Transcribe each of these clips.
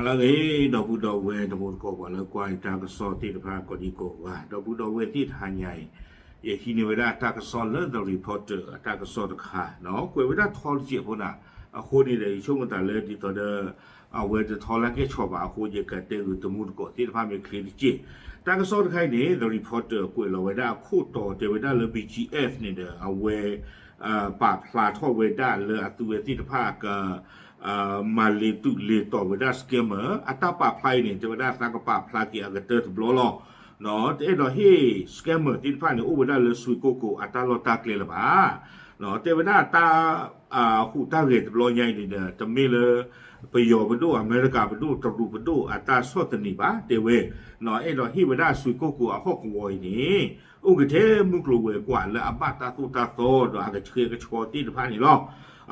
ဟါလၢအဂ့ၤ ဒီပုၢ်ဒီဝဲၢ်တံၤသကိး ပှၤလၢကွၢ်တၢ်ကစီၣ်သ့ၣ်တဖၣ်ကိးဒံကိးဂၤ, ဒီပုၢ်ဒီဝဲၢ်သ့ၣ်တဟါညါအံၤ, ယဟံးန့ၢ်ဝဲဒၣ်တၢ်ကစီၣ်လၢ The Reporter အတၢ်ကစီၣ်တခါ, ကွဲးဝဲဒၣ်ထီတစဲးဖိနၤ, အဃိန့ၣ်ဒီး ယဆိကမိၣ်သးလၢဒ်သိးဒီး အဝဲတထီလၢကဲဆီၣ်ဘၣ်အဃိ ယကတဲဂုာ်တမူတကိးသ့ၣ်တဖၣ်မ့ၢ်ချ့တစဲး. တၢ်ကစီၣ်တခါအံၤန့ၣ် The Reporter ကွဲးလီၤဝဲဒၣ်အခိၣ်တီတဲဝဲဒၣ်လၢ BGF န့ၣ်ဒီး အဝဲ ပာ်ဖျါထီၣ်ဝဲဒၣ်လၢအသုဝဲသ့ၣ်တဖၣ်က မၤလ့ၤတုၤလ့ၤတီၤဝဲဒၣ် scammer အတၢ်ပာ်ဖျါအံၤန့ၣ် တဲဝဲဒၣ်သးကပာ်ဖျါက့ၤအကတၢၢ်တဘျီလီၤ. တအဲၣ်ဒိးဟ့ၣ် scammer သ့ၣ်တဖၣ်န့ၣ် အိၣ်ဝဲဒၣ်လၢ စွ့ကိၣ်ကိၤ အတၢ်လီၢ်တၢ်ကျဲလၢၤဘၣ်. တဲဝဲဒၣ်တၢ် ဟူးတၢ်ဂဲၤတဘျီညါအံၤန့ၣ်ဒီး တမ့ၢ်လၢ ပယီၤပဒိၣ် အမဲရကၤပဒိၣ် တရူးပဒိၣ်အတၢ်ဆီၣ်သနံးဘၣ် တဲဝဲ, အဲၣ်ဒိးဟ့ၣ်ဝဲဒၣ်စွ့ကိၣ်ကိၤအဟီၣ်ကဝီၤအံၤန့ၣ် အိၣ်ကတဲမုၢ်ကျိၤဝဲၤကွာ်လၢအဘၣ်တၢ်သိၣ်တၢ်သီဒီးအကဆှဲကဆှီသ့ၣ်တဖၣ်န့ၣ်လီၤ.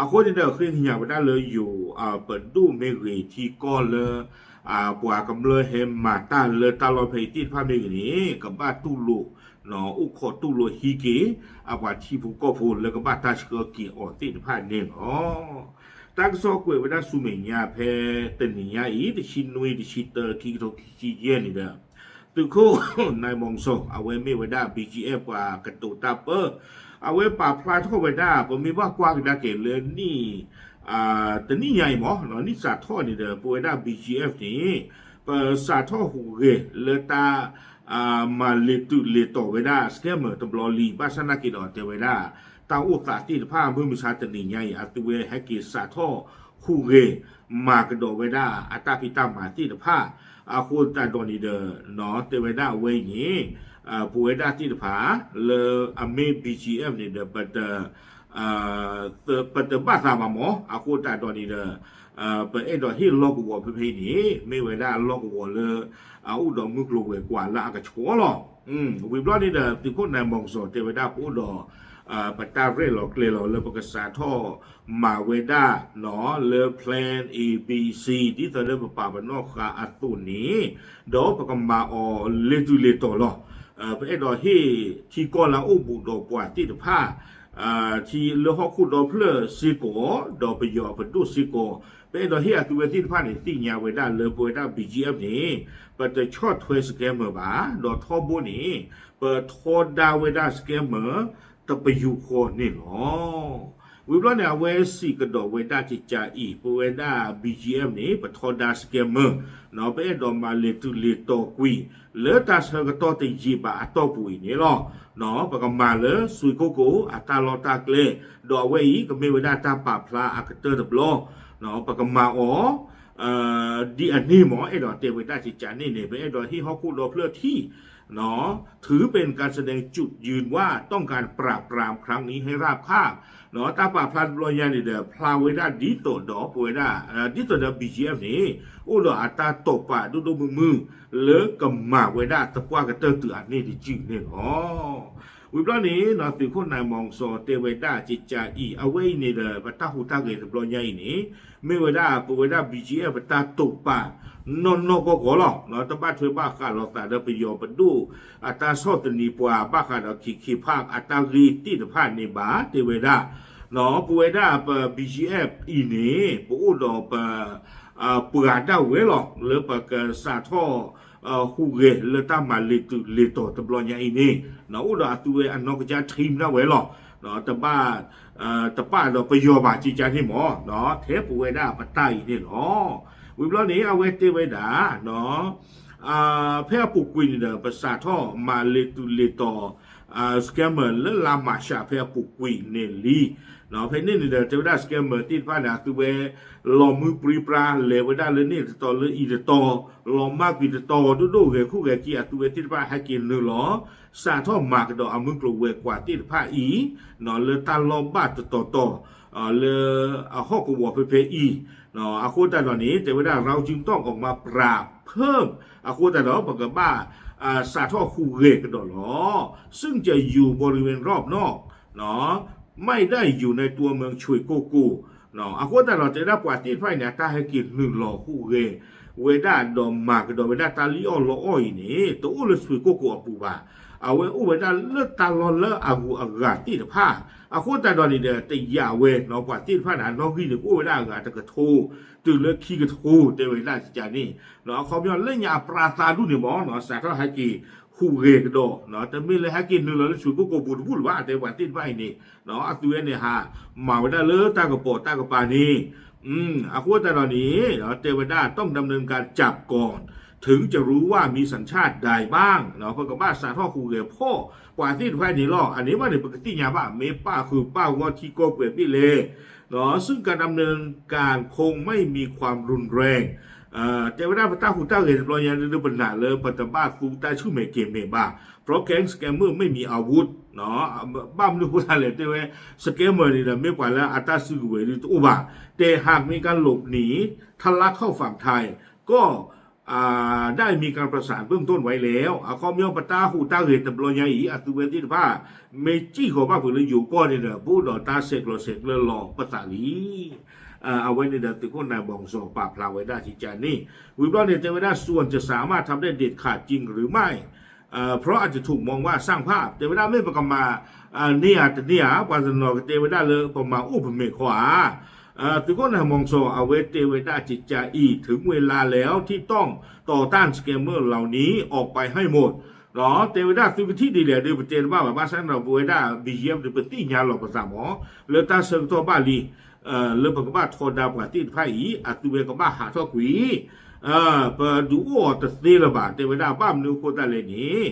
အဃိန့ၣ်ဒီးဃ့ကညးဝဲဒၣ်လၢယိၤ ပဒိၣ်မ့ၢ်ဂ့ၤထံကီၢ်လၢ ပှၤကမျၢၢ်ဟဲမၤတၢ်လၢတၢ်လီၢ်ဖဲအံၤသ့ၣ်တဖၣ်မ့ၢ်ဂ့ၤန့ၣ် ကဘၣ်တူၢ်လိာ် အိၣ်ခိးတူၢ်လိာ်ဟံးက့ၤ အပှၤထံဖိကီၢ်ဖိလၢကဘၣ်တၢ်ဆှၢက့ၤအီၤသ့ၣ်တဖၣ်န့ၣ်လီၤ. တၢ်ကစီၣ်ကွဲးဝဲဒၣ်ဆူမဲာ်ညါဖဲတနံၤညါအံၤ တဆံနွံ တဆံတၢ ခံကထိခံဆံယဲၢ်န့ၣ်ဒီး သုးခိၣ် နၢၢ်မီၣ်စီၤ အဝဲမ့ၢ်ဝဲဒၣ် BGF ပှၤကတိၤတၢ်ပၢ အဝဲပာ်ဖျါထီၣ်ဝဲဒၣ် ပမ့ၢ်ဘၣ်ကွၢ်ကဒါက့ၤလၢနံၣ် တနံၣ်ညါအံၤမ့ၢ် နံၣ်စးထီၣ်န့ၣ်ဒီး ပဝဲဒၣ် BGF န့ၣ် ပစးထီၣ်ဟူးဂဲၤလၢတၢ် မၤလ့ၤတုၤလ့ၤတီၤဝဲဒၣ် scammer တဘျီလံ ဘၣ်ဆၣ်နာ်က့ဒီးတဲဝဲဒၣ် တၢ်အိၣ်သးသ့ၣ်တဖၣ် မုၢ်မဆါတနံၤညါအံၤ အသုဝဲဟဲက့ၤစးထီၣ်ဟူးဂဲၤ မၤကဒီးဝဲဒၣ်အတၢ်ဖံးတၢ်မၤသ့ၣ်တဖၣ် အဃိသတးဒီးန့ၣ်ဒီး တဲဝဲဒၣ်အဝဲအံၤန့ၣ် ပဝဲဒၣ်သ့ၣ်တဖၣ် လၢအမ့ၢ် BGF န့ၣ်ဒီး ပတ ပတဘၣ်သးဘၣ်မ့ၢ် အဃိသတးဒီးန့ၣ်ဒီး ပအဲၣ်ဒိးဟ့ၣ်လီၢ်ကဝီၤဖဲဖဲအံၤန့ၣ် မ့ၢ်ဝဲဒၣ်လီၢ်ကဝီၤလၢ အအိၣ်ဒီးမုၢ်ကျိၤဝဲၤကွာ်လၢအကဆှီလီၤ. ဝံၤဘျီန့ၣ်ဒီး သုးခိၣ်နၢၢ်မီၣ်စီၤတဲဝဲဒၣ်ပအိၣ်ဒီး ပတၢ်ရဲၣ်လီၤကျဲၤလီၤလၢပကစးထီၣ်မၤဝဲဒၣ် လၢ plan A B C ဒ်သိးလၢပပာ်ပနီၣ်ဃာ်အသိးန့ၣ် ဒီးပကမၤအီၤလ့ၤတုၤလ့ၤတီၤလီၤ. ပအဲၣ်ဒိးဟ့ၣ်ထံကီၢ်လၢအအိၣ်ဘူးဒီးပှၤသ့ၣ်တဖၣ် ထံလၢဟီၣ်ခိၣ်ဒီဖျၢၣ်စ့ၢ်ကီး ဒီးပယီၤအပဒိၣ်စ့ၢ်ကီး ပအဲၣ်ဒိးဟ့ၣ်အသုဝဲသ့ၣ်တဖၣ်န့ၣ် သ့ၣ်ညါဝဲဒၣ်လၢပဝဲဒၣ် BGF န့ၣ် ပတဆီၣ်ထွဲ scammer ဘၣ် ဒီးထီဘိန့ၣ် ပထီဒါဝဲဒၣ် scammer တပယူာ်ဃီန့ၣ်လီၤ. ဝံၤဘျီန့ၣ် အဝဲစံးကဒီးဝဲဒၣ်ကကးအံၤ ပဝဲဒၣ် BGF န့ၣ် ပထီဒါ scammer ပအဲၣ်ဒိးမၤလ့ၤတုၤလ့ၤတီၤကွံာ် လၢတၢ်ဆၢကတီၢ်တယံာ်ဘၣ်အတီၢ်ပူၤအံၤန့ၣ်လီၤ. ပကမၤလၢစွ့ကိၣ်ကိၤအတၢ်လီၢ်တၢ်ကျဲ ဒီးအဝဲအံၤ ကမ့ၢ်ဝဲဒၣ်တၢ်ပာ်ဖျါအကတၢၢ်တဘျီ ပကမၤအီၤ ဒ်အန့ၣ်မ့ၢ် အဲၣ်ဒိးတဲဝဲဒၣ်ကကးန့ၣ်န့ၣ် ပအဲၣ်ဒိးဟ့ၣ်ဟီၣ်ခိၣ်ဒီဖျၢၣ်ထံၣ် ถือเป็นการแสดงจุดยืนว่าต้องการปราบปรามครั้งนี้ให้ราบคาบ တၢ်ပာ်ဖျါတဘျီညါန့ၣ်ဒီး ဖျါဝဲဒၣ်ဒ်သိးဒီးပဝဲဒၣ် ဒ်သိးဒီး BGF န့ၣ် အိၣ်ဒီးအတၢ်တိာ်ပာ်ဒိၣ်ဒိၣ်မုၢ်မုၢ် လၢကမၤဝဲဒၣ်သပှၢ်ကတၢၢ်တုၤအန့ၣ်တစုန့ၣ်လီၤ. ဝံၤဘျီန့ၣ် သုးခိၣ်နၢၢ်မီၣ်စီၤတဲဝဲဒၣ်ကကးအံၤ အဝဲအံၤန့ၣ်ဒီး ပတၢ်ဟူးတၢ်ဂဲၤတဘျီညါအံၤန့ၣ် မ့ၢ်ဝဲဒၣ်ပဝဲဒၣ် BGF ပတၢ်တိာ်ပာ် နီၢ်နီၢ်ကီၢ်ကီၢ်လီၤ. တဘၣ်ထွဲဘၣ်ဃးလိာ်သးဒီးပယီၤပဒိၣ် အတၢ်ဆီၣ်သနံးပှၤဘၣ်ဃးဒီး ခ့ခ့ဖၣ် အတၢ်ဂ့ၢ်သ့ၣ်တဖၣ်န့ၣ်ဘၣ် တဲဝဲဒၣ် ပဝဲဒၣ်ပ BGF အံၤန့ၣ် ပအိၣ်ဒီးပ ပှၤဒၣ်ဝဲလီၤ လၢပကစးထီၣ် ဟူးဂဲၤလၢတၢ်မၤလ့ၤတုၤလ့ၤတီၤတဘျီညါအံၤန့ၣ် အိၣ်ဒီးအသုဝဲအနီၢ်ကစၢ်ထံမနုၤဝဲလီၤ. တဘၣ် တပာ်ဒီးပယီၤဘၣ်ကကးန့ၣ်မ့ၢ် ထဲပဝဲဒၣ်ပတၢ်အံၤန့ၣ်လီၤ. ဝံၤဘျီန့ၣ် အဝဲတဲဝဲဒၣ် ဖဲအပူၤကွံာ်န့ၣ်ဒီး ပစးထီၣ်မၤလ့ၤတုၤလ့ၤတီၤ scammer လၢလါမၢ်ၡးဖဲအပူၤကွံာ်န့ၣ်လံ. ဖဲန့ၣ်န့ၣ်ဒီး တဲဝဲဒၣ် scammer သ့ၣ်တဖၣ်န့ၣ် အသုဝဲ လီၤမုၢ်ပြံပြါ လဲၤဝဲဒၣ်လၢန့ၣ်တတီၤလၢအံၤတတီၤ လီၤမၢ်ကွံာ်တတီၤဒိၣ်ဒိၣ်ဂဲၤခိၣ်ဂဲၤက့ၤ အသုဝဲသ့ၣ်တဖၣ်ဟဲက့ၤနုာ်လီၤ စးထီၣ်မၤကဒီးအမုၢ်ကျိၤဝဲၤကွာ်သ့ၣ်တဖၣ်အံၤ လၢတၢ်လီၢ်ဘၣ်တတီၤတီၤ လၢအဟီၣ်ကဝီၤဖဲဖဲအံၤ အဃိသတးဒီးန့ၣ် တဲဝဲဒၣ် เราจึงต้องออกมาปราบเพิ่ม အဃိသတးဒီး ပကဘၣ် စးထီၣ်ဟူးဂဲၤကဒီးလီၤ. ซึ่งจะอยู่บริเวณรอบนอก ไม่ได้อยู่ในตัวเมือง စွ့ကိၣ်ကိၤ အဃိသတးဒီး တဲဒၣ်ပှၤသ့ၣ်တဖၣ်အံၤန့ၣ် အတၢ်ဟဲက့ၤနုာ်လီၤဟူးဂဲၤဝဲဒၣ်ဒီးမၤကဒီးဝဲဒၣ်တၢ်လံၣ်အီၣ်လီအီၣ်အံၤန့ၣ် တအိၣ်လၢစွ့ကိၣ်ကိၤအပူၤဘၣ်. အဝဲအိၣ်ဝဲဒၣ်လၢတၢ်လီၢ်လၢအဂုၤအဂၤသ့ၣ်တဖၣ် အဃိသတးဒီးန့ၣ်ဒီး တယာ်ဝဲနီၤ ပှၤသ့ၣ်တဖၣ်န့ၣ် အနီၣ်ဂံၢ်န့ၣ် ကအိၣ်ဝဲဒၣ်အဂၤတကထိ တုၤလၢခံကထိ တဲဝဲဒၣ်ကကန့ၣ် အခီပညီလၢညါအပြါသးဒူၣ်န့ၣ်မ့ၢ်နီၤ စးထီၣ်ဟဲက့ၤဟူးဂဲၤကဒီး တမ့ၢ်လၢဟဲက့ၤနုာ်လီၤလၢဆူကိၣ်ကိးပူၤတဘူၣ်လၢၤဘၣ် တဲပှၤသ့ၣ်တဖၣ်အံၤန့ၣ် အသုဝဲန့ၣ်ဟးမၤဝဲဒၣ်လၢတၢ်ကပီၤတၢ်ကပၤန့ၣ် အဃိသတးဒီးန့ၣ် တဲဝဲဒၣ် ต้องดำเนินการจับก่อน ถึงจะรู้ว่ามีสัญชาติใดบ้าง ပကဘၣ်စးထီၣ်ဟူးဂဲၤဖီၣ်ပှၤသ့ၣ်တဖၣ်န့ၣ်လီၤ. အန့ၣ်ဘၣ်န့ၣ် ပကသ့ၣ်ညါဘၣ် မ့ၢ်ပာ်ဃုာ်ပာ်ဂီၢ်ထံကီၢ်ပှဲၤဘ့ၣ်လဲၣ် ซึ่งการดำเนินการคงไม่มีความรุนแรง တဲဝဲဒၣ်ပတၢ်ဟူးတၢ်ဂဲၤတဘျီညါဒုး ပနာ်လၢပတဘၣ်သူတၢ်ဆူၣ်မဲာ်ကဲၤမဲာ်ဘၣ် เพราะแก๊งสแกมเมอร์ไม่มีอาวุธ ဘၣ်မနုၤအဃိသတးလဲၣ် တဲဝဲ สแกมเมอร์ န့ၣ်ဒီး မ့ၢ်ပှၤလၢအတၢ်စုကဝဲၤဒုးတအိၣ်ဘၣ် แต่หากมีการหลบหนี ทะลักเข้าฝั่งไทย ก็ ได้มีการประสานเบื้องต้นไว้แล้ว အခီပညီပတၢ်ဟူးတၢ်ဂဲၤတဘျီညါအံၤ အသုဝဲသ့ၣ်တဖၣ် မ့ၢ်စံၣ်ဃီၤဘၣ်ဖုးလၢယိၤကီၢ်န့ၣ်ဒီး ပအိၣ်ဒီးတၢ်ဆဲးကျိးဆဲးကျၢလီၤပသးလံ အဝဲန့ၣ်ဒီးသုးခိၣ်နၢၤမီၤစီၤပာ်ဖျါဝဲဒၣ်ကကန့ၣ် ဝံၤဘျီန့ၣ် တဲဝဲဒၣ် ส่วนจะสามารถทำได้เด็ดขาดจริงหรือไม่ เพราะอาจจะถูกมองว่าสร้างภาพ တဲဝဲဒၣ်မ့ၢ်ပကမၤ န့ၢ်ဧါတန့ၢ်ဧါ ပှၤတနီၤကတဲဝဲဒၣ်လၢပမၤအိၣ်ပမဲာ်ခီဧါ သုးခိၣ်နၢၤမီၤစီၤ အဝဲတဲဝဲဒၣ်ကကအံၤ ถึงเวลาแล้วที่ต้องต่อต้านสแกมเมอร์เหล่านี้ออกไปให้หมด တဲဝဲဒၣ်သုကထံၣ်ဒ်လဲၣ်ဒီး ပတဲတဘၣ်ဘၣ် ဘၣ်ဆၣ်န့ၣ်ဒီး ပဝဲဒၣ် ဘီၣ်ကၠ့ၣ် ဒီး ပသ့ၣ်ညါလီၤပသးမး လၢတၢ်ဆၢကတီၢ်ဘၣ်လံ လၢပကဘၣ်ထီဒါပှၤသ့ၣ်တဖၣ်အံၤ အသုဝဲကဘၣ်ဟးထီၣ်ကွံာ် ပဒုးအိၣ်အီၤတသ့လၢၤဘၣ် တဲဝဲဒၣ် ဘၣ်မနုၤအဃိသတးလဲၣ်န့ၣ်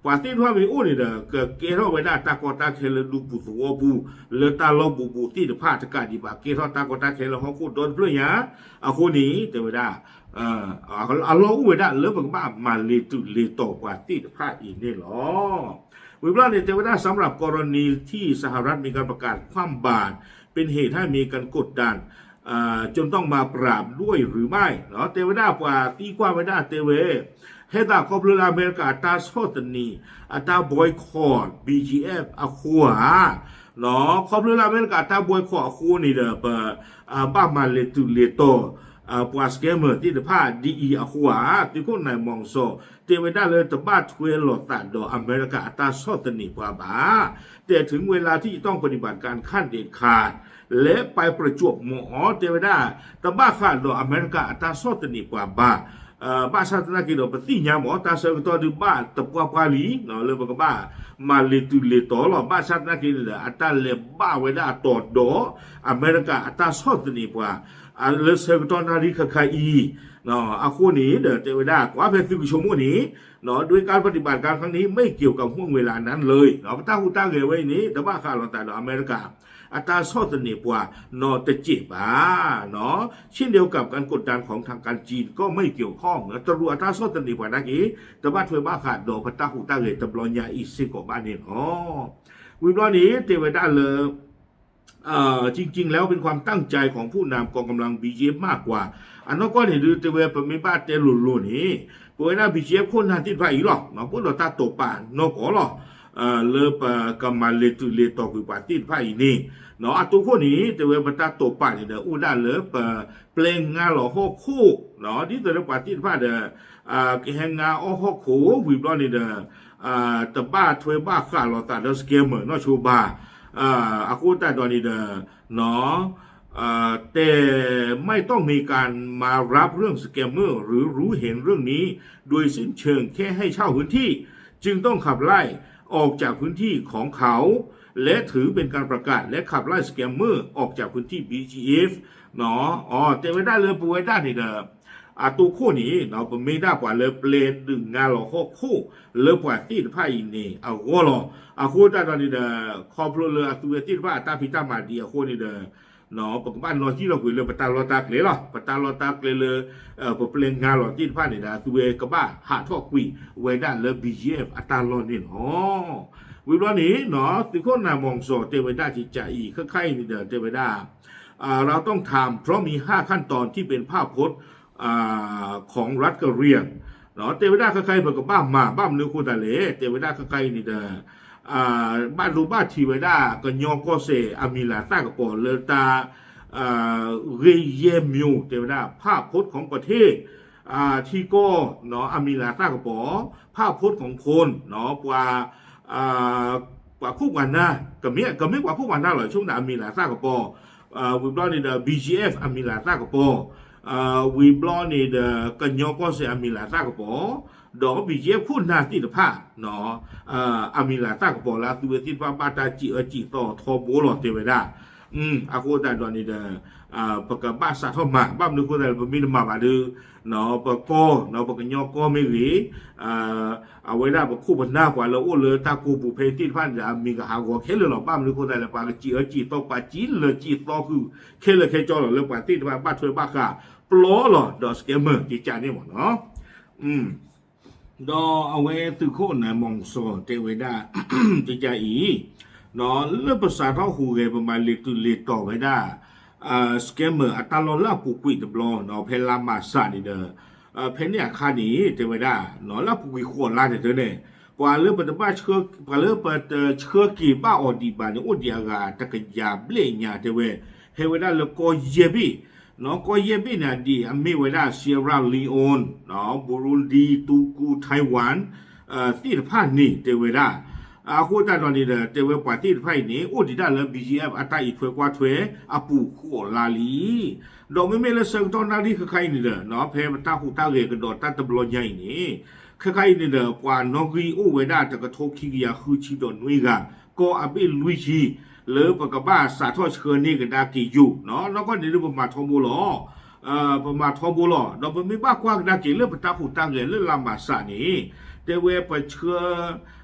ပှၤသ့ၣ်တဖၣ်မ့ၢ်အိၣ်န့ၣ်ဒီး ကကဲထီၣ်ဝဲဒၣ်တၢ်ကီတၢ်ခဲလၢဒူပူၤသဝီပူၤ လၢတၢ်လီၢ်ဘူးဘူးသ့ၣ်တဖၣ်တကးဒံးဘၣ် ကဲထီၣ်တၢ်ကီတၢ်ခဲလၢဟီၣ်ခိၣ်ဒီတဖျၢၣ်ညါ အဃိန့ၣ် တဲဝဲဒၣ် အလီၢ်အိၣ်ဝဲဒၣ်လၢပကဘၣ်မၤလ့ၤတုၤလ့ၤတီၤပှၤသ့ၣ်တဖၣ်အံၤန့ၣ်လီၤ. ဝံၤဘျီန့ၣ် တဲဝဲဒၣ် สำหรับกรณีที่สหรัฐมีการประกาศคว่ำบาตร เป็นเหตุให้มีการกดดัน จนต้องมาปราบด้วยหรือไม่ တဲဝဲဒၣ်ပှၤသံကွၢ်ဝဲဒၣ်တဲဝဲ ဟဲသးခီဖျိလၢအမဲရကၤအတၢ်ဆီၣ်သနံး အတၢ် boycott BGF အဃိဧါ ခီဖျိလၢအမဲရကၤအတၢ် boycott အဃိန့ၣ်ဒီး ပ ဘၣ်မၤလ့ၤတုၤလ့ၤတီၤ ပှၤ scammer သ့ၣ်တဖၣ်ဒ်အံၤအဃိဧါ သုးခိၣ်နၢၤမီၤစီၤ တဲဝဲဒၣ်လၢတဘၣ်ထွဲလိာ်သးဒီးအမဲရကၤအတၢ်ဆီၣ်သနံးပှၤဘၣ် แต่ถึงเวลาที่จะต้องปฏิบัติการขั้นเด็ดขาด และไปประจวบเหมาะ တဲဝဲဒၣ် တဘၣ်ဃးဒီးအမဲရကၤအတၢ်ဆီၣ်သနံးပှၤဘၣ် ဘၣ်ဆၣ်သနာ်က့ဒီး ပသ့ၣ်ညါမး တၢ်ဆၢကတီၢ်ဒုးဘၣ်တပှၢ်ပှၢ်လံ လၢပကဘၣ်မၤလ့ၤတုၤလ့ၤတီၤလီၤ ဘၣ်ဆၣ်သနာ်က့န့ၣ်ဒီး အတၢ်လဲၤဘၣ်ဝဲဒၣ်အတီၤဒီး အမဲရကၤအတၢ်ဆီၣ်သနံးပှၤ လၢဆၢကတီၢ်နၣ်ရံၣ်ခါခါအံၤ အဃိန့ၣ်ဒီး တဲဝဲဒၣ် ကွၢ်ဖဲသုကဆိကမိၣ်န့ၣ် ด้วยการปฏิบัติการครั้งนี้ไม่เกี่ยวกับห่วงเวลานั้นเลย ပတၢ်ဟူးတၢ်ဂဲၤဝဲအံၤန့ၣ် တဘၣ်ဃးလိာ်သးဒီးအမဲရကၤ အတၢ်ဆီၣ်သနံးပှၤနီတစဲးဘၣ် เช่นเดียวกับการกดดันของทางการจีนก็ไม่เกี่ยวข้อง တရူးအတၢ်ဆီၣ်သနံးပှၤနာ်က့ တဘၣ်ထွဲဘၣ်ဃးဒီးပတၢ်ဟူးတၢ်ဂဲၤတဘျီညါအံၤစ့ၢ်ကီးဘၣ်န့ၣ်လီၤ. ဝံၤဘျီန့ၣ် တဲဝဲဒၣ်လၢ จริงๆแล้วเป็นความตั้งใจของผู้นำกองกำลัง บีจีเอฟ มากกว่า အနီၢ်ကီၢ်န့ၣ်ဒုး တဲဝဲပမ့ၢ်ဘၣ်တဲလိၤလိၤန့ၣ် ပဝဲဒၣ် ဘီၣ်ကၠ့ၣ် ခိၣ်နၢ်သ့ၣ်တဖၣ်အံၤလီၤ ပအိၣ်ဒီးတၢ်တိာ်ပာ်နီၢ်ကီၢ်လီၤ လၢပကမၤလ့ၤတုၤလ့ၤတီၤကွံာ်ပှၤသ့ၣ်တဖၣ်အံၤန့ၣ် အတိခိၣ်န့ၣ် တဲဝဲပတၢ်တိာ်ပာ်န့ၣ်ဒီး အိၣ်ဒၣ်လၢပပျဲငါလီၤဟီၣ်ခိၣ် ဒ်သိးလၢပှၤသ့ၣ်တဖၣ်ဒီး ကဟဲငါအီၣ်ဟီၣ်ခိၣ်ဝံၤဘျီန့ၣ်ဒီး တဘၣ်ထွဲဘၣ်ဃးလိာ်သးဒီး scammer နီၢ်ဆိဘၣ် အဃိသတးဒီးန့ၣ်ဒီး แต่ไม่ต้องมีการมารับเรื่อง scammer หรือรู้เห็นเรื่องนี้โดยสิ้นเชิง แค่ให้เช่าพื้นที่ จึงต้องขับไล่ออกจากพื้นที่ของเขา และถือเป็นการประกาศและขับไล่ scammer ออกจากพื้นที่ บีจีเอฟ တဲဝဲဒၣ်လၢပဝဲဒၣ်န့ၣ်ဒီး အတိခိၣ်န့ၣ် ပမ့ၢ်ဒၣ်ပှၤလၢပျဲဒုးငါလီၤဟီၣ်ခိၣ်လၢပှၤသ့ၣ်တဖၣ်အံၤန့ၣ်အဂီၢ်လီၤ. အဃိသတးဒီးန့ၣ်ဒီး ခီဖျိလၢအသုဝဲသ့ၣ်တဖၣ်အတၢ်ဖံးတၢ်မၤဒ်အဃိန့ၣ်ဒီး ပကဘၣ်နီၣ်ကံၣ်လီၤကွံာ်လၢပတၢ်လီၢ်တၢ်ကျဲလီၤ. ပတ၁်လီၢ်တ၁်ကျဲလၢ ပပျဲငါလီၤသ့ၣ်တဖၣ်န့ၣ်ဒီး အသုဝဲကဘၣ်ဟးထီၣ်ကွံာ်ဝဲဒၣ်လၢ ဘီၣ်ကၠ့ၣ် အတၢ်လီၢ်န့ၣ်လီၤ. ဝံၤဘျီန့ၣ် သုးခိၣ်နၢၤမီၤစီၤ တဲဝဲဒၣ်ကကအံၤ ခဲခါအံၤန့ၣ်ဒီး တဲဝဲဒၣ် เราต้องทำเพราะมีห้าขั้นตอนที่เป็นภาพพจน์ของรัฐกะเหรี่ยง တဲဝဲဒၣ်ခဲခါအံၤ ပကဘၣ်မၤ ဘၣ်မနုၤအဃိသတးလဲၣ် တဲဝဲဒၣ်ခဲခါအံၤန့ၣ်ဒီး ဘၣ်ဒိဘၣ်ထံးဝဲဒၣ် ကညီကီၢ်စဲၣ်အမံၤလၤသၣ်ကပီၤလၢတၢ် ဂ့ၢ်ယဲၢ်မၠိ တဲဝဲဒၣ် ภาพพจน์ของประเทศ ထံကီၢ် အမံၤလၤသၣ်ကပီၤ ภาพพจน์ของคน ပှၤ ပှၤခိၣ်ပှၤနၢ်, ကမ့ၢ် ကမ့ၢ်ပှၤခိၣ်ပှၤနၢ်လီၤ, ဆိကမိၣ်န့ၣ် အမံၤလၤသၣ်ကပီၤ, ဝံၤဘျီန့ၣ်ဒီး ဘံၣ်ကၠံၣ်အဲၣ် အမံၤလၤသၣ်ကပီၤ, ဝံၤဘျီန့ၣ်ဒီး ကညီကီၢ်စဲၣ်အမံၤလၤသၣ်ကပီၤ, ဒီး ဘံၣ်ကၠံၣ်အဲၣ် ခိၣ်နၢ်သ့ၣ်တဖၣ် အမံၤလၤသၣ်ကပီၤလၢအသုဝဲသ့ၣ်တဖၣ်ဘၣ်တၢ်စံးအၢစံးသီထီဘိလီၤ တဲဝဲဒၣ်. အဃိသတးဒီးန့ၣ်ဒီး ပကဘၣ်စးထီၣ်မၤ, ဘၣ်မနုၤအဃိသတးလဲၣ် ပမ့ၢ်တမၤဘၣ်ဒီး ပကီၢ် ပကညီကီၢ်မ့ၢ်ဂ့ၤ, အဝဲဒၣ်ပခိၣ်ပနၢ်ပှၤလၢအိၣ်လၢတၢ်ကိးပူၤဖဲသ့ၣ်တဖၣ်န့ၣ်ဒီး အမံၤကဟးဂီၤခဲလၢာ်လီၤ. ဘၣ်မနုၤအဃိသတးလဲၣ် ပှၤကစံးအၢစံးသီ ပှၤစံးလၢာ်စံးသီဃုာ်ခဲလၢာ်ခဲဆ့လီၤ လၢပှၤသ့ၣ်တဖၣ်ဘၣ်ထွဲဘၣ်ဃးပျီလီၤ ဒီး scammer ကကန့ၣ်မ့ၢ်နီၤ. ဒီးအဝဲသုးခိၣ်နၢၤမီၤစီၤတဲဝဲဒၣ် ကကအံၤ လၢပစးထီၣ်ဟူးဂဲၤ ပမၤလ့ၤတုၤလ့ၤတီၤဝဲဒၣ် scammer အတၢ်လီၢ်လၢအပူၤကွံာ်တဘျီ ဖဲလါမၢ်ၡးန့ၣ်ဒီး ဖဲန့ၣ်အခါန့ၣ် တဲဝဲဒၣ် လၢအပူၤကွံာ်ဃိးလါန့ၣ်တန့ၣ် ပှၤလၢပတဘၣ်ဆှၢ ပှၤလၢပတဆှၢက့ၤဘၣ်အီၤဒံးဘၣ်န့ၣ် အိၣ်ဒံးအဂၤတကယၤဘျဲၣ်ညါ တဲဝဲ, ဟဲဝဲဒၣ်လၢကီၢ်ယဲၢ်ဘ့ၣ် ကီၢ်ယဲၢ်ဘ့ၣ်န့ၣ် အဒံးအမ့ၢ်ဝဲဒၣ် Sierra Leone, Burundi, Togo, Taiwan သ့ၣ်တဖၣ်န့ၣ် တဲဝဲဒၣ်. အဃိသတးဒီးန့ၣ်ဒီး တဲဝဲပှၤသ့ၣ်တဖၣ်အံၤန့ၣ် အိၣ်ဒံးဒၣ်လၢ ဘံၣ်ကၠံၣ်အဲၣ် အတၢ်အံးထွဲကွၢ်ထွဲအပူၤဃိးလါလံ. ဒီးမ့မ့ၢ်လၢဆၢကတီၢ်နၣ်ရံၣ်ခဲခါအံၤန့ၣ်ဒီး ဖဲပတၢ်ဟူးတၢ်ဂဲၤကဒီးတၢ်တဘျီညါအံၤန့ၣ် ခဲခါအံၤန့ၣ်ဒီး ပှၤနီၣ်ဂံၢ်အိၣ်ဝဲဒၣ်တကထိခံကယၤဃုဆံဒီးနွံဂၤ ကီၢ်အဘ့ၣ်လွံၢ်ဆံ လၢပကဘၣ်စးထီၣ်ဆှၢန့ၢ်ကဒါက့ၤယိာ်, နီၢ်ကီၢ်န့ၣ်ဒုးပမၤထီဘိလီၤ ပမၤထီဘိလီၤ. ဒီးပမ့ၢ်ဘၣ်ကွၢ်ကဒါက့ၤလၢပတၢ်ဟူးတၢ်ဂဲၤလၢလါမၢ်ၡးန့ၣ် တဲဝဲပဆှၢ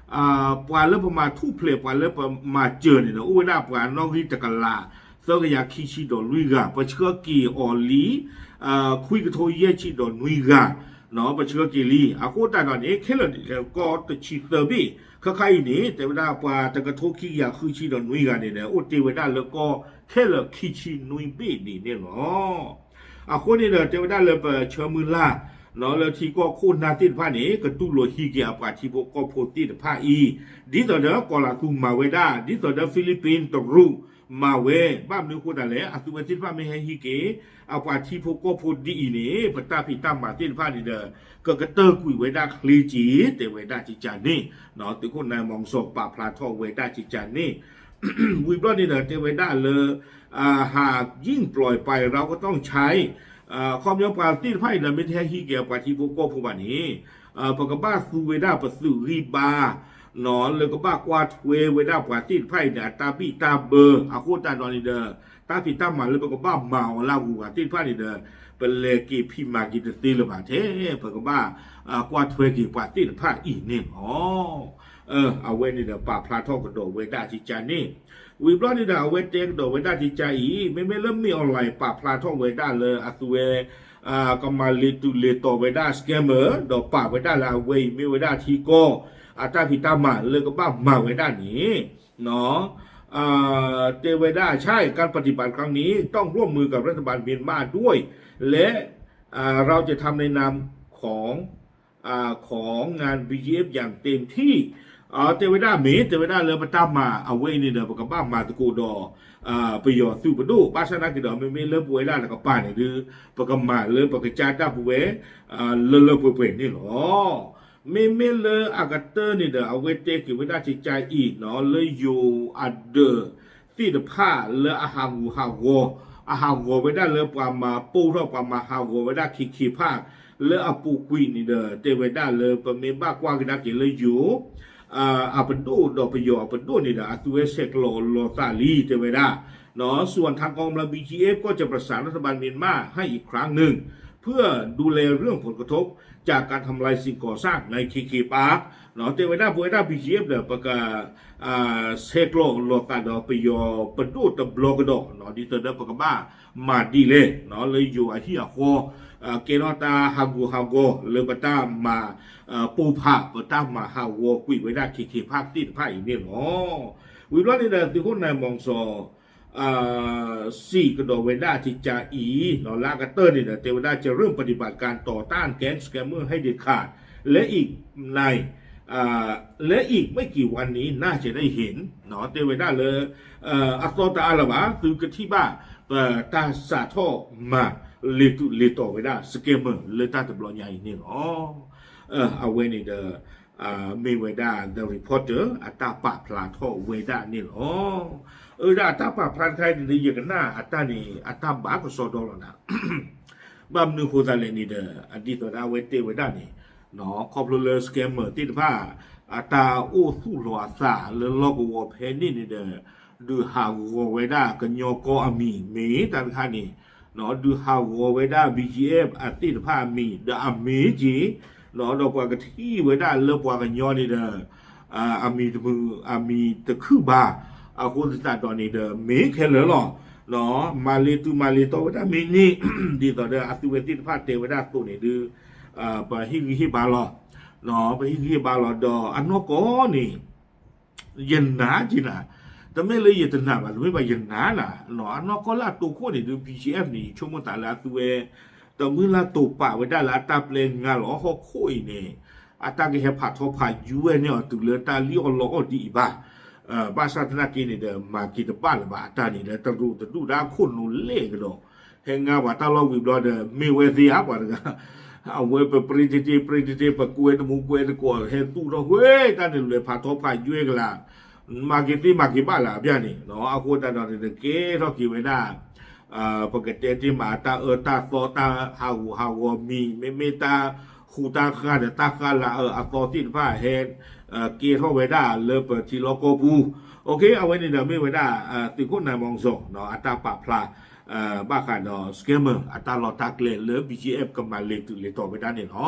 ပှၤလၢပမၤထူၣ်ဖျဲး ပှၤလၢပမၤစၢၤန့ၣ်ဒီး အိၣ်ဝဲဒၣ်ပှၤနီၣ်ဂံၢ်တကလး သၢကယၤခံဆံဒီးလွံၢ်ဂၤ, ပဆှၢက့ၤအီၤလံ ခွံကထိယဲၢ်ဆံဒီးနွံဂၤ, ပဆှၢက့ၤလံ. အဃိသတးဒီးန့ၣ် ခဲလၢာ်န့ၣ် ကီၢ်တဆံသၢဘ့ၣ် ခဲခါအံၤန့ၣ် တဲဝဲဒၣ်ပှၤတကထိခံကယၤဃုဆံဒီးနွံဂၤန့ၣ်ဒီး အိၣ်တ့ၢ်ဝဲဒၣ်လၢကီၢ်ခဲလၢာ်ခံဆံနွံဘ့ၣ်န့ၣ်န့ၣ်လီၤ. အဃိန့ၣ်ဒီး တဲဝဲဒၣ်လၢပဆၢမုၢ်လၢ် လၢထံကီၢ်ခိၣ်နၢ်သ့ၣ်တဖၣ်န့ၣ် ကတူၢ်လိာ်ဟံးက့ၤအပှၤထံဖိကီၢ်ဖိသ့ၣ်တဖၣ်အံၤ, ဒ်သိးဒီးကီၤလၤသူမၤဝဲဒၣ်, ဒ်သိးဒီး Philippines တရူးမၤဝဲ, ဘၣ်မနုၤအဃိသတးလဲၣ် အသုဝဲသ့ၣ်တဖၣ်မ့ၢ်ဟဲဟံးက့ၤ အပှၤထံဖိကီၢ်ဖိဒ်အံၤန့ၣ် ပတၢ်ဖံးတၢ်မၤသ့ၣ်တဖၣ်န့ၣ်ဒီး ကကတၢၢ်ကွံာ်ဝဲဒၣ်ချ့က့ၤ တဲဝဲဒၣ်ကကန့ၣ်, သုးခိၣ်နၢၤမီၤစီၤပာ်ဖျါထီၣ်ဝဲဒၣ်ကကန့ၣ် ဝံၤဘျီန့ၣ်ဒီး တဲဝဲဒၣ်လၢ หากยิ่งปล่อยไปเราก็ต้องใช้ အခီပညီပှၤသ့ၣ်တဖၣ်အံၤဒီး မ့ၢ်တဟဲဟံးက့ၤအပှၤထံဖိကီၢ်ဖိဘၣ်န့ၣ် ပကဘၣ်သူဝဲဒၣ်ပသုးဂံၢ်ဘါ လၢကဘၣ်ကွၢ်ထွဲဝဲဒၣ်ပှၤသ့ၣ်တဖၣ်အံၤန့ၣ် အတၢ်ဘံၣ်တၢ်ဘၢ အဃိသတးဒီးန့ၣ်ဒီး တၢ်ဖံးတၢ်မၤလၢပကဘၣ်မၤအီၤလၢအဂုၤအဂၤသ့ၣ်တဖၣ်န့ၣ်ဒီး ပလဲၤက့ၤဖံးမၤက့ၤတသ့လၢၤဘၣ်ထဲ ပကဘၣ်ကွၢ်ထွဲက့ၤပှၤသ့ၣ်တဖၣ်အံၤန့ၣ်လီၤ. အဝဲန့ၣ်ဒီးပာ်ဖျါထီၣ်ကဒီးဝဲဒၣ်ကကန့ၣ်, ဝံၤဘျီန့ၣ်ဒီး အဝဲတဲကဒီးဝဲဒၣ်ကကအံၤ မ့မ့ၢ်လၢမ့ၢ် online ပာ်ဖျါထီၣ်ဝဲဒၣ်လၢအသုဝဲ ကမၤလ့ၤတုၤလ့ၤတီၤဝဲဒၣ် scammer ဒီးပာ်ဝဲဒၣ်လၢအဝဲအံၤမ့ၢ်ဝဲဒၣ်ထံကီၢ် အတၢ်ဖံးတၢ်မၤလၢကဘၣ်မၤဝဲဒၣ်န့ၣ် တဲဝဲဒၣ် ใช่ การปฏิบัติครั้งนี้ต้องร่วมมือกับรัฐบาลเมียนมาด้วย และ เราจะทำในนามของ ของงาน บีจีเอฟ อย่างเต็มที่ တဲဝဲဒၣ်မ့ၢ် တဲဝဲဒၣ်လၢပတၢ်မၤအဝဲအံၤန့ၣ်ဒီး ပကဘၣ်မၤသကိးဒီး ပယီၤသုးပဒိၣ် ဘၣ်ဆၣ်သနာ်က့ဒီး မ့မ့ၢ်လၢပဝဲဒၣ်တကပၤန့ၣ်ဒီး ပကမၤလၢပကစၢ်ဒၣ်ပဝဲ လၢလၢပှဲၤပှဲၤန့ၣ်လီၤ. မ့မ့ၢ်လၢအကတၢၢ်န့ၣ်ဒီး အဝဲတဲက့ၤဝဲဒၣ်ကကအံၤနီၤ လၢယိၤအဒၢးသ့ၣ်တဖၣ်လၢအဟးဂူာ်ဟးဂီၤ အဟးဂီၤဝဲဒၣ်လၢပှၤမၤပိၢ်ထီၣ် ပှၤမၤဟးဂီၤဝဲဒၣ်ခ့ခ့ဖၣ် လၢအပူၤကွံာ်န့ၣ်ဒီး တဲဝဲဒၣ်လၢပမ့ၢ်ဘၣ်ကွၢ်ကဒါက့ၤလၢယိၤ အပဒိၣ်ဒီးပယီၤအပဒိၣ်န့ၣ်ဒီး အသုဝဲဆဲးကျိးလီၤသးလံ တဲဝဲဒၣ် ส่วนทางกองกำลัง บีจีเอฟ ก็จะประสานรัฐบาลเมียนมาให้อีกครั้งหนึ่ง เพื่อดูแลเรื่องผลกระทบ จากการทำลายสิ่งก่อสร้างในเคเคปาร์ค တဲဝဲဒၣ်ပဝဲဒၣ် บีจีเอฟ ဒီး ပက ဆဲးကျိးလီၤသးဒီးပယီၤပဒိၣ်တဘျီကဒီး ဒ်သိးဒီးပကဘၣ် မၤဒ်လဲၣ် လၢယိၤအဟံၣ်အဃီ ကဲထီၣ်တၢ်ဟးဂူာ်ဟးဂီၤလၢပတၢ်မၤ ပိၢ်ဖး ပတၢ်မၤဟးဂီၤကွံာ်ဝဲဒၣ်ခ့ခ့ဖၣ်သ့ၣ်တဖၣ်အံၤန့ၣ်လီၤ. ဝံၤဘျီန့ၣ်ဒီး သုးခိၣ်နၢၤမီၤစီၤ စံးကဒီးဝဲဒၣ်ကကအံၤ လၢအကတၢၢ်န့ၣ်ဒီး တဲဝဲဒၣ် จะเริ่มปฏิบัติการต่อต้านแก๊ง scammer ให้เด็ดขาด และอีกใน และอีกไม่กี่วันนี้น่าจะได้เห็น တဲဝဲဒၣ်လၢ အသီတအါလၢၤဘၣ် သုကထံၣ်ဘၣ် ပတၢ်စးထီၣ်မၤ လ့ၤတုၤလ့ၤတီၤဝဲဒၣ် scammer လၢတၢ်တဘျီညါအံၤန့ၣ်လီၤ. အဝဲန့ၣ်ဒီး မ့ၢ်ဝဲဒၣ် The Reporter အတၢ်ပာ်ဖျါထီၣ်ဝဲဒၣ်န့ၣ်လီၤ. အဝဲဒၣ်အတၢ်ပာ်ဖျါတခါအံၤန့ၣ် ယကနၣ်အတၢ်န့ၣ် အတၢ်ဘၣ်ကစီဒီလီၤနၤ. ဘၣ်မနုၤအဃိသတးလဲၣ်န့ၣ်ဒီး ဒ်သိးဒၣ်အဝဲတဲဝဲဒၣ်န့ၣ် ခီဖျိလၢ scammer သ့ၣ်တဖၣ် အတၢ်အိၣ်သူၣ်လီၤအသးလၢလီၢ်ကဝီၤဖဲန့ၣ်န့ၣ်ဒီး ဒုးဟးဂီၤဝဲဒၣ်ကညီကီၢ်အမံၤ မ့ၢ်တၢ်တခါန့ၣ် ဒုးဟးဂီၤဝဲဒၣ် B G F အသ့ၣ်တဖၣ်အမံၤ ဒီးအမ့ၢ်က့ၤ ဒီးပှၤကထံၣ်ဝဲဒၣ်လၢပှၤကညီန့ၣ်ဒီး အမံၤတမုာ် အမံၤတခုၣ်ဘၣ် အဃိသတးဒီးန့ၣ်ဒီး မ့ၢ်ခဲလၢာ်လီၤ. မၤလ့ၤတုၤမၤလ့ၤတီဝဲဒၣ်မ့ၢ်န့ၣ် ဒ်သိးဒီးအသုဝဲသ့ၣ်တဖၣ်တဲဝဲဒၣ်အသိးန့ၣ်ဒီး ပဟ့ၣ်ဂံၢ်ဟ့ၣ်ဘါလီၤ. ပဟ့ၣ်ဂံၢ်ဟ့ၣ်ဘါလီၤ ဒီးအနီၢ်ကီၢ်န့ၣ် ယနာ်က့ၤနၤ, တမ့ၢ်လၢယတနာ်ဘၣ် တမ့ၢ်ဘၣ်ယနာ်နၤ, အနီၢ်ကီၢ်လၢအတိခိၣ်န့ၣ်ဒုး B G F န့ၣ် ယဆိကမိၣ်သးလၢအသုဝဲ တမုၢ်လၢ်တိာ်ပာ်ဝဲဒၣ်လၢအတၢ်ပျဲငါလီၤဟီၣ်ခိၣ်အံၤန့ၣ် အတၢ်ကဟဲဖးထီဖးယွဲၢ်န့ၢ်အီၤတုၤလၢတၢ်လံၣ်အီၣ်လီအီၣ်ဒ်အံၤဘၣ်. ဘၣ်ဆၣ်သနာ်က့န့ၣ်ဒီး မၤက့ၤတဘၣ်လၢၤဘၣ် အတၢ်န့ၣ်ဒီး တရူးတဒူၣ်ဒၣ်ခိၣ်နူာ်လဲၣ်ကဒီး ဟဲငါပှၤတၢ်လီၢ်ဝံၤဘျီဒီး မ့ၢ်ဝဲသ့ဧါပှၤတဂၤ အဝဲပပြ့တ့တ့ ပြ့တ့တ့ ပကွဲတမူကွဲတကိး ဟဲသူၣ်ထီၣ်ဝဲတၢ်န့ၣ်လဲၤဖးထီဖးယွဲၢ်ကလာ် မၤက့ၤသ့မၤက့ၤဘၣ်လၢအဘျီန့ၣ် အဃိသတးဒီးန့ၣ်ဒီး ကဲထီၣ်က့ၤဝဲဒၣ် ပကတဲတ့ၢ်မး တၢ်အၢတၢ်သီ တၢ်ဟးဂူာ်ဟးဂီၤမံၤ မ့မ့ၢ်တၢ်ဟူးတၢ်ဃါဒီးတၢ်ဃါလၤအၢအသီသ့ၣ်တဖၣ်ဟဲ ကဲထီၣ်ဝဲဒၣ်လၢပထံလီၢ်ကီၢ်ပူၤ OK အဝဲန့ၣ်ဒီးမ့ၢ်ဝဲဒၣ် သုးခိၣ်နၢမီၤစီၤ အတၢ်ပာ်ဖျါ ဘၣ်ဃးဒီး scammer အတၢ်လီၢ်တၢ်ကျဲလၢ B G F ကမၤလ့ၤတုၤလ့ၤတီၤဝဲဒၣ်န့ၣ်လီၤ.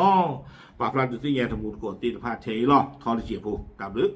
ပာ်ဖျါဒုးသ့ၣ်ညါတမူတကိးသ့ၣ်တဖၣ်ထဲအံၤလီၤ. ထီတစဲးဖိ တၢ်ဘျုး